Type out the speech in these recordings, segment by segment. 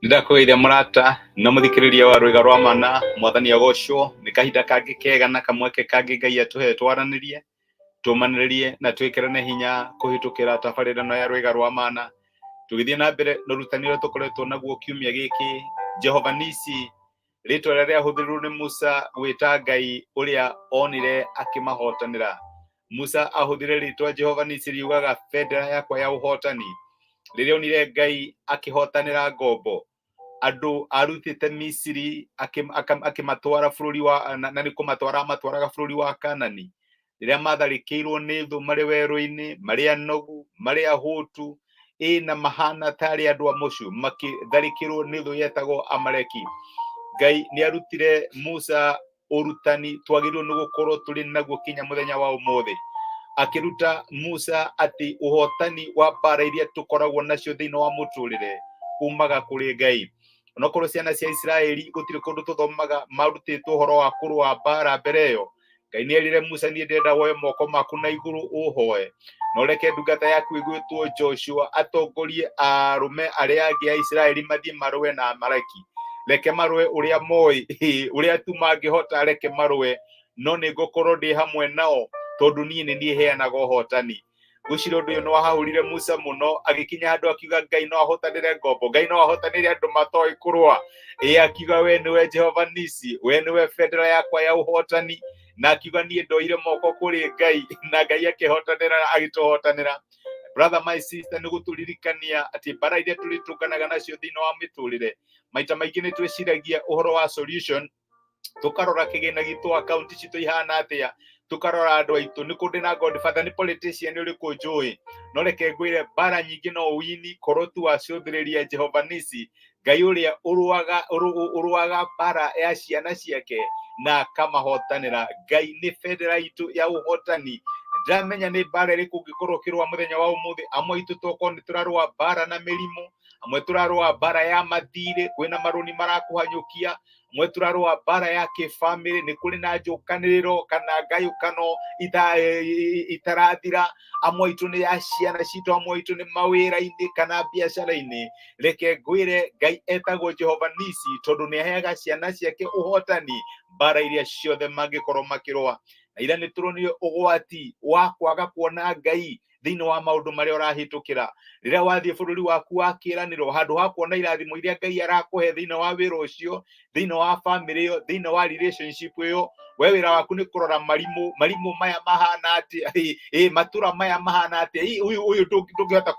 Nĩndakũgeithia mũrata na mũthikĩrĩria wa rwĩga rwa mana. Mwathani agocwo. Nĩ kahinda kangĩ kega na kamweke kangĩ Ngai atũhe twaranĩrie, tũmanĩrĩrie na twĩkĩrane hinya kũhĩtũkĩra tabarĩra ĩno ya rwĩga rwa mana. Tũgĩthiĩ na mbere na ũrutani ũrĩa tũkoretwo naguo kiumia gĩkĩ, Jehova Nisi, rĩtwa rĩrĩa rĩahũthĩrirwo nĩ Musa gwĩta Ngai ũrĩa onire akĩmahotanĩra. Musa ahũthĩre rĩtwa Jehova Nisi riugaga bendera yakwa ya ũhotani. Rĩrĩa onire Ngai akĩhotanĩra ngombo, andũ arutĩte Misiri akĩmatwara bũrũri wa na nĩ kũmatwara amatwaraga bũrũri wa Kanani. Rĩrĩa matharĩkĩirwo nĩ thũ marĩ werũ-inĩ, marĩ anogu, marĩ ahũtu, ĩ na mahana tarĩ andũ a mũcu, makĩtharĩkĩrwo nĩ thũ yetagwo Amaleki. Ngai nĩ arutire Musa ũrutani twagĩrĩirwo nĩ gũkorwo tũrĩ naguo kinya mũthenya wa ũmũthĩ. Akĩruta Musa atĩ ũhotani wa mbara iria tũkoragwo nacio thĩinĩ wa mũtũrĩre umaga kũrĩ Ngai. Onokorwo ciana cia Isiraeli gũtirĩ kũndũ tũthomaga marutĩtwo ũhoro wa kũrũa mbara mbere ĩyo, Ngai nĩ erire Musa, niĩ ndĩrenda woe moko maku na igũrũ ũhoe, na ũreke ndungata yaku ĩgwĩtwo Joshua atongorie arũme arĩa angĩ a Isiraeli mathiĩ marũe na Amaleki. Reke marũe ũrĩa moĩ, ũrĩa tu mangĩhota, reke marũe, no nĩ ngũkorwo ndĩ hamwe nao, tondũ niĩ nĩ niĩ heanaga ũhotani. Ngwĩciria ũndũ ũyũ nĩ wahahũrire Musa mũno, agĩkinya handũ akiuga Ngai no ahotanĩre ngombo, Ngai no ahotanĩre andũ matoĩ kũrũa. Ĩ akiuga we nĩwe Jehova Nisi, we nĩwe bendera yakwa ya ũhotani, na akiuga niĩ ndoire moko kũrĩ Ngai na Ngai akĩhotanĩra, agĩtũhotanĩra. Brother, my sister, nĩ gũtũririkania atĩ mbara iria tũrĩtũnganaga nacio thĩinĩ wa mĩtũrĩre, maita maingĩ nĩ twĩciragia ũhoro wa solution, tukarora kĩgĩna gitũ, akaunti citũ ihana atĩa, tukarora andũ aitũ, nĩ kũ ndĩ na godfather, nĩ politician ũrĩkũ njũĩ. No reke ngwĩre, mbara nyingĩ no ũini korwo tu wacũthĩrĩria Jehova Nisi, Ngai ũrĩa ũrũaga ũrũaga mbara ya ciana ciake na akamahotanĩra. Ngai nĩ bendera itũ ya ũhotani. Ndĩramenya nĩ mbara ĩrĩkũ ũngĩkorwo ũkĩrũa mũthenya wa ũmũthĩ. Amwe aitũ tokorwo nĩ tũrarũa mbara na mĩrimũ, amwe tũrarũa mbara ya mathirĩ, kwĩna marũni marakũhanyũkia, amwe tũrarũa mbara ya kĩbamĩrĩ, nĩ kũrĩ na njũkanĩrĩro kana ngayũkano itarathira, amwe aitũ nĩ ya ciana citũ, amwe aitũ nĩ mawĩra-inĩ kana biacara-inĩ. Reke ngwĩre, Ngai etagwo Jehova Nisi tondũ nĩ aheaga ciana ciake ũhotani mbara iria ciothe mangĩkorwo makĩrũa. Na ira nĩ tũronire ũgwati wa kwaga kuona Ngai thĩinĩ wa maũndũ marĩa ũrahĩtũkĩra. Rĩrĩa wathiĩ bũrũri waku wa kĩĩranĩro, handũ ha kuona irathimo iria Ngai arakũhe thĩinĩ wa wĩra ũcio, thĩinĩ wa famĩlĩ ĩyo, thĩinĩ wa relationship ĩyo, we wĩra waku nĩ kũrora marimũ. Marimũ maya mahana atĩa? Ĩ matũra maya mahana atĩa? Ĩ, ũyũ ndũngĩhota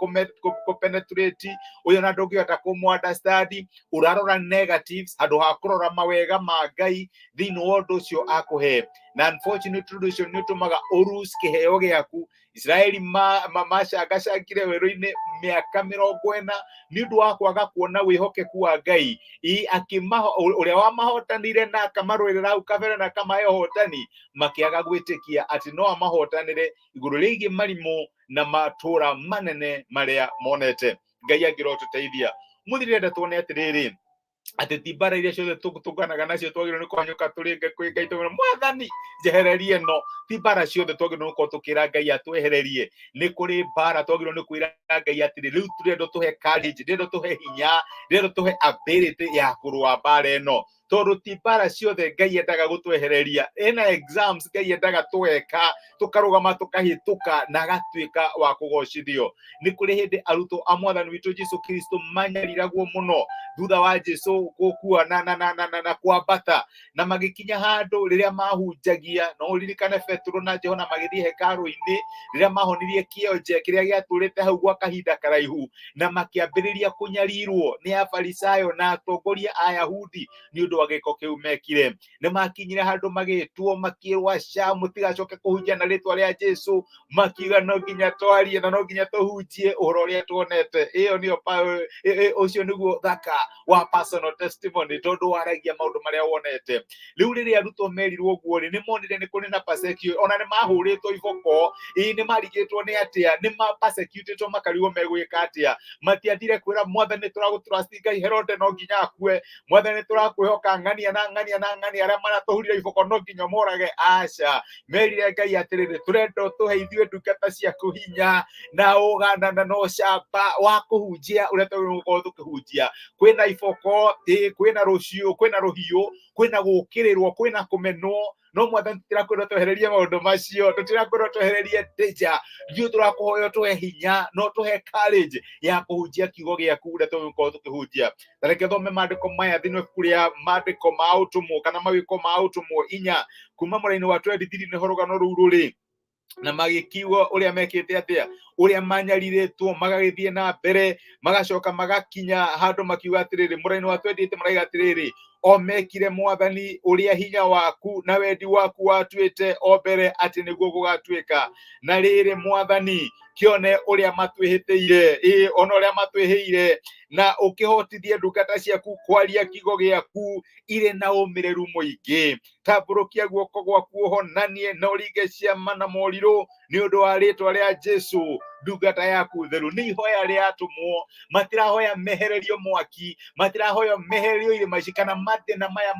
kũ-penetrate ũyũ, na ndũngĩhota kũmũ understand. Ũrarora negatives handũ ha kũrora mawega ma Ngai thĩinĩ wa ũndũ ũcio akũhe. Na unfortunately, ũndũ ũcio nĩ ũtũmaga ũlose kĩheo gĩaku. Isiraeli macangacangire werũ-inĩ mĩaka 40 nĩ ũndũ wa kwaga kuona wĩhokeku wa Ngai. Ũrĩa wamahotanire na akamarũĩrĩra hau kabere na akamahe ũhotani, makĩaga gwĩtĩkia atĩ no amahotanĩre igũrũ rĩgiĩ marimũ na matũra manene marĩa monete. Ngai angĩrotũteithia. Mũthĩ ndĩrenda tuone atĩrĩrĩ, atĩ ti mbara iria ciothe tũnganaga nacio twagĩrĩirwo nĩ kũhanyũka tũrĩ kwĩ Ngai tũmwĩre, Mwathani, njehererie ĩno. Ti mbara ciothe twagĩrĩirwo nĩ gũkorwo tũkĩra Ngai atwehererie. Nĩ kũrĩ mbara twagĩrĩirwo nĩ kwĩra Ngai atĩrĩ, rĩu tũrenda tũhe courage, ndĩrenda tũhe hinya, ndĩrenda tũhe ability ya kũrũa mbara ĩno, tondũ ti mbara ciothe Ngai endaga gũtwehereria. Ĩna exams Ngai endaga tweka, tũkarũgama, tũkahĩtũka, na agatuĩka wa kũgocithio. Nĩ kũrĩ hĩndĩ arutwo a Mwathani witũ Jesu Kristo manyariragwo mũno thutha wa Jesu gũkua na kwambata, na magĩkinya handũ rĩrĩa mahunjagia. No ũririkane Petero na Johana magĩthiĩ hekarũ-inĩ rĩrĩa mahonirie kĩonje kĩrĩa gĩatũrĩte hau gwa kahinda karaihu, na makĩambĩrĩria kũnyarirwo nĩ Afarisayo na atongoria a Ayahudi nĩ ũndũ wa gĩko kĩu mekire. Nĩ makinyire handũ magĩtwo, makĩrwo, aca, mũtigacoke kũhunjia na rĩtwa rĩa Jesu. Makiuga no nginya twarie na no nginya tũhunjie ũhoro ũrĩa tuonete. Ĩyo nĩyo ũcio nĩguo thaka wa personal testimony, tondũ waragia maũndũ marĩa wonete. Rĩu rĩrĩa arutwo merirwo ũguo rĩ, nĩ monire nĩ kũrĩ na persecution, ona nĩ mahũrĩtwo iboko, ĩ nĩ marigĩtwo nĩ atĩa, nĩ ma persecutetwo, makarigwo megwĩka atĩa. Matiathire kwĩra Mwathani, tũragũtrust Ngai, Herode no nginya akue. Mwathani, tũrakwĩhoka. kũraga ng'ania na ng'ania na ng'ania arĩa maratũhurire iboko no nginya morage. Aca, merire Ngai atĩrĩrĩ, tũrenda ũtũhe ithuĩ ndungata ciaku hinya na ũgana na ũcamba wa kũhunjia ũrĩa twagĩrĩirwo gũkorwo tũkĩhunjia. Kwĩna iboko, kwĩna rũciũ, kwĩna rũhiũ, kwĩna gũkĩrĩrwo, kwĩna kũmenwo, no Mwathani tũtirakwĩrwo twehererie maũndũ macio, tũtirakwĩrwo twehererie danger, ithuĩ tũrakũhoya ũtũhe hinya na ũtũhe courage ya kũhunjia kiugo gĩaku ũrĩa tũgũkorwo tũkĩhunjia. Ta reke thome maandĩko maya thĩinĩ wa ibuku rĩa maandĩko ma ũtũmwo kana mawĩko ma ũtũmwo 4 kuma mũraini wa 23 nĩho rũgano rũu rũrĩ. Na magĩkiuga ũrĩa mekĩte atĩa, ũrĩa manyarirĩtwo, magagĩthiĩ na mbere, magacoka magakinya handũ makiuga atĩrĩrĩ, mũraini wa 28 maraiga atĩrĩrĩ, o mekire Mwathani ũrĩa hinya waku na wendi waku watuĩte o mbere atĩ nĩguo gũgatuĩka. Na rĩrĩ Mwathani, kĩone ũrĩa matwĩhĩtĩire, ĩ ona ũrĩa matwĩhĩire, na ũkĩhotithie ndungata ciaku kwaria kiugo gĩaku irĩ na ũmĩrĩru mũingĩ. Tambũrũkia guoko gwaku ũhonanie na ũringe ciama na morirũ nĩ ũndũ wa rĩtwa rĩa Jesu ndungata yaku theru. Nĩ ihoya rĩa atũmwo, matirahoya mehererio mwaki, matirahoya mehererio irĩma ici kana mathĩna maya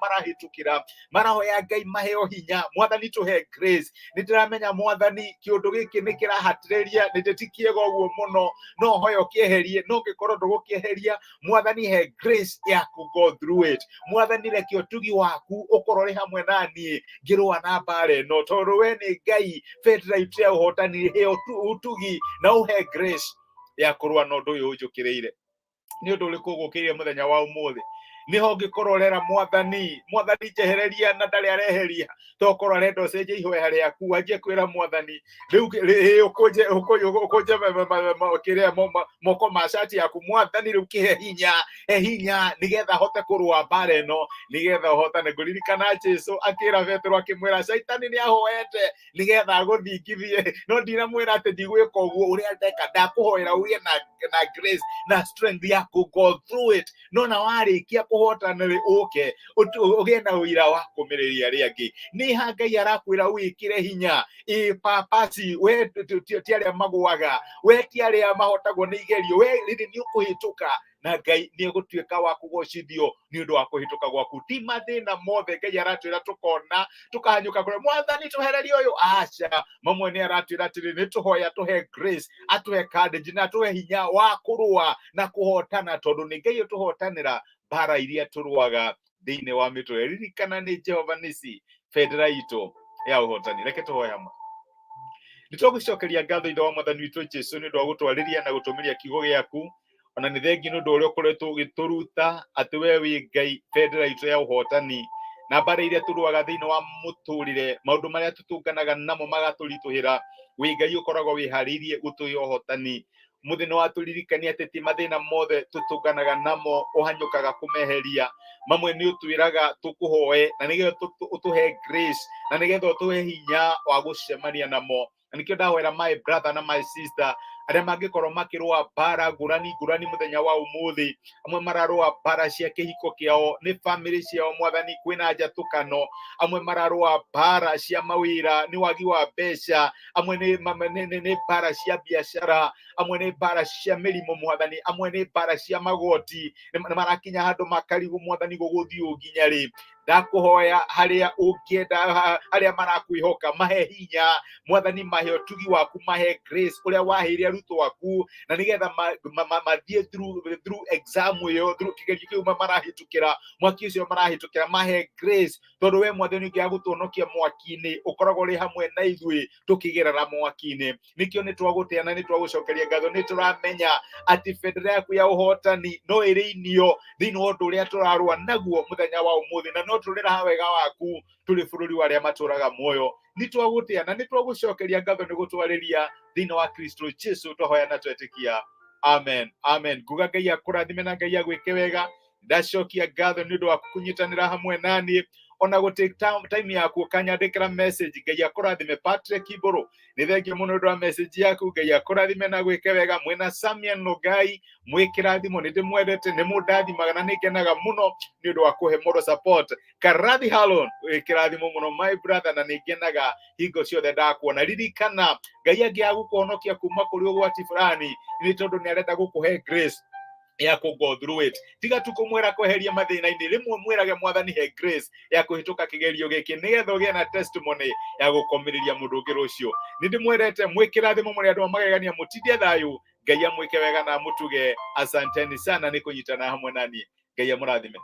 marahĩtũkĩra, marahoya Ngai maheo hinya. Mwathani tũhe grace. Nĩ ndĩramenya Mwathani kĩũndũ gĩkĩ nĩ kĩrahatĩrĩria, nĩ ti kĩega ũguo mũno, no hoya ũkĩeherie, no ũngĩkorwo ndũgũkĩeheria, Mwathani he grace ya kũ go through it. Mwathani reke ũtugi waku ũkorwo ũrĩ hamwe na niĩ ngĩrũa na mbara ĩno, tondũ we nĩ Ngai bendera itũ ya ũhotani, he ũtugi na ũhe grace ya kũrũa na ũndũ ũyũ ũnjũkĩrĩire. Nĩ ũndũ ũrĩkũ ũgũkĩrĩire mũthenya wa ũmũthĩ? Nĩho ũngĩkorwo ũrera Mwathani, Mwathani njehereria na ndarĩ areheria, tokorwo arenda ũcenjie ihoya rĩaku, wanjie kwĩra Mwathani rĩu ũkũnje ũkũnje kĩrĩa moko ma cati yaku, Mwathani rĩu kĩhe hinya, he hinya nĩgetha hote kũrũa mbara ĩno, nĩgetha ũhotane. Ngũririkana Jesu akĩra Petero akĩmwĩra, Caitani nĩ ahoete nĩgetha agũthingithie, no ndinamwĩra atĩ ndigwĩka ũguo, ũrĩa ndeka ndakũhoera ũgĩe na grace na strength ya kũ go through it, no na warĩkia kũhotana rĩ, ũke ũgĩe na ũira wa kũmĩrĩria arĩa angĩ. Nĩ ha Ngai arakwĩra wĩkĩre hinya? Ĩ papasi, we ti arĩa magũaga, we ti arĩa mahotagwo nĩ igerio, we rĩrĩ nĩ ũkũhĩtũka na Ngai nĩ egũtuĩka wa kũgocithio nĩ ũndũ wa kũhĩtũka gwaku. Ti mathĩna mothe Ngai aratwĩra tũkona tũkahanyũka kũrĩa Mwathani tũhererie ũyũ, aca. Mamwe nĩ aratwĩra atĩrĩ, nĩ tũhoya tũhe grace, atũhe courage na atũhe hinya wa kũrũa na kũhotana, tondũ nĩ Ngai ũtũhotanĩra mbara iria tũrũaga thĩinĩ wa mĩtũrĩre. Ririkana nĩ Jehova Nisi, bendera itũ ya ũhotani. Reke tũhoe hamwe. Nĩ twagũcokeria ngatho Ithe wa Mwathani witũ Jesu nĩ ũndũ wa gũtwarĩria na gũtũmĩria kiugo gĩaku, ona nĩ thengi nĩ ũndũ ũrĩa ũkoretwo ũgĩtũruta atĩ we wĩ Ngai bendera itũ ya ũhotani, na mbara iria tũrũaga thĩinĩ wa mũtũrĩre, maũndũ marĩa tũtũnganaga namo magatũritũhĩra, wĩ Ngai ũkoragwo wĩharĩirie gũtũhe ũhotani. Mũthĩ nĩ watũririkania atĩ ti mathĩna mothe tũtũnganaga namo ũhanyũkaga kũmeheria, mamwe nĩ ũtwĩraga tũkũhoe na nĩgetha ũtũhe grace na nĩgetha ũtũhe hinya wa gũcemania namo. Na nĩkĩo ndahoera my brother na my sister arĩa mangĩkorwo makĩrũa mbara ngũrani ngũrani mũthenya wa ũmũthĩ, amwe mararũa mbara cia kĩhiko kĩao nĩ family ciao, Mwathani kwĩna njatũkano, amwe mararũa mbara cia mawĩra nĩ wagi wa mbeca, amwe nĩ mbara cia biacara, amwe nĩ mbara cia mĩrimũ, Mwathani, amwe nĩ mbara cia magoti, nĩ marakinya handũ makarigwo, Mwathani gũgũthiĩ ũũ nginya rĩ? Ndakũhoya harĩa ũngĩenda, harĩa marakwĩhoka, mahe hinya Mwathani, mahe ũtugi waku, mahe grace ũrĩa waheire arutwo aku, na nĩgetha mathiĩ through exam ĩyo, through kĩgerio kĩu marahĩtũkĩra, mwaki ũcio marahĩtũkĩra, mahe grace, tondũ we Mwathani ũngĩaga gũtũhonokia mwaki-inĩ, ũkoragwo ũrĩ hamwe na ithuĩ tũkĩgerera mwaki-inĩ. Nĩkĩo nĩ twagũtĩa na nĩ twagũcokeria ngatho, nĩ tũramenya atĩ bendera yaku ya ũhotani no ĩrĩinio thĩinĩ wa ũndũ ũrĩa tũrarũa naguo mũthenya wa ũmũthĩ, na no tũrĩraha wega waku tũrĩ bũrũri wa arĩa matũraga muoyo. Nĩ twagũtĩa na nĩ twagũcokeria ngatho nĩ gũtwarĩria thĩinĩ wa Kristo Jesu twahoya na twetĩkia, amen, amen. Nguga Ngai akũrathime na Ngai agwĩke wega. Ndacokia ngatho nĩ ũndũ wa kũnyitanĩra hamwe naniĩ, ona gũ take time yaku ũkanyandĩkĩra message. Ngai akũrathime. Patrick Ibũrũ, nĩ thengiũ mũno ũndũ wa message yaku. Ngai akũrathime na gwĩke wega. Mwĩna Samian Ngai mwĩkĩrathimo, nĩ ndĩmwendete, nĩ mũndathimaga na nĩ ngenaga mũno nĩ ũndũ wa kũhe moral support. Karathi Halon, wĩkĩrathimo mũno my brother, na nĩ ngenaga hingo ciothe ndakuona. Ririkana Ngai angĩaga gũkũhonokia kuma kũrĩ ũgwati fulani nĩ tondũ nĩ arenda gũkũhe grace. Ya kũ go through it. Tiga tu kũmwĩra kweheria mathĩna-inĩ, rĩmwe mwĩrage Mwathani, he grace ya kũhĩtũka kĩgerio gĩkĩ, nĩgetha ũgĩe na testimony ya gũkomĩrĩria mũndũ ũngĩ rũciũ. Nĩ ndĩmwendete, mwĩkĩrathimo, mũrĩ andũ a magegania, mũtindie thayũ. Ngai amwĩke wega na amũtuge. Asanteni sana nĩ kũnyitana hamwe naniĩ. Ngai amũrathime.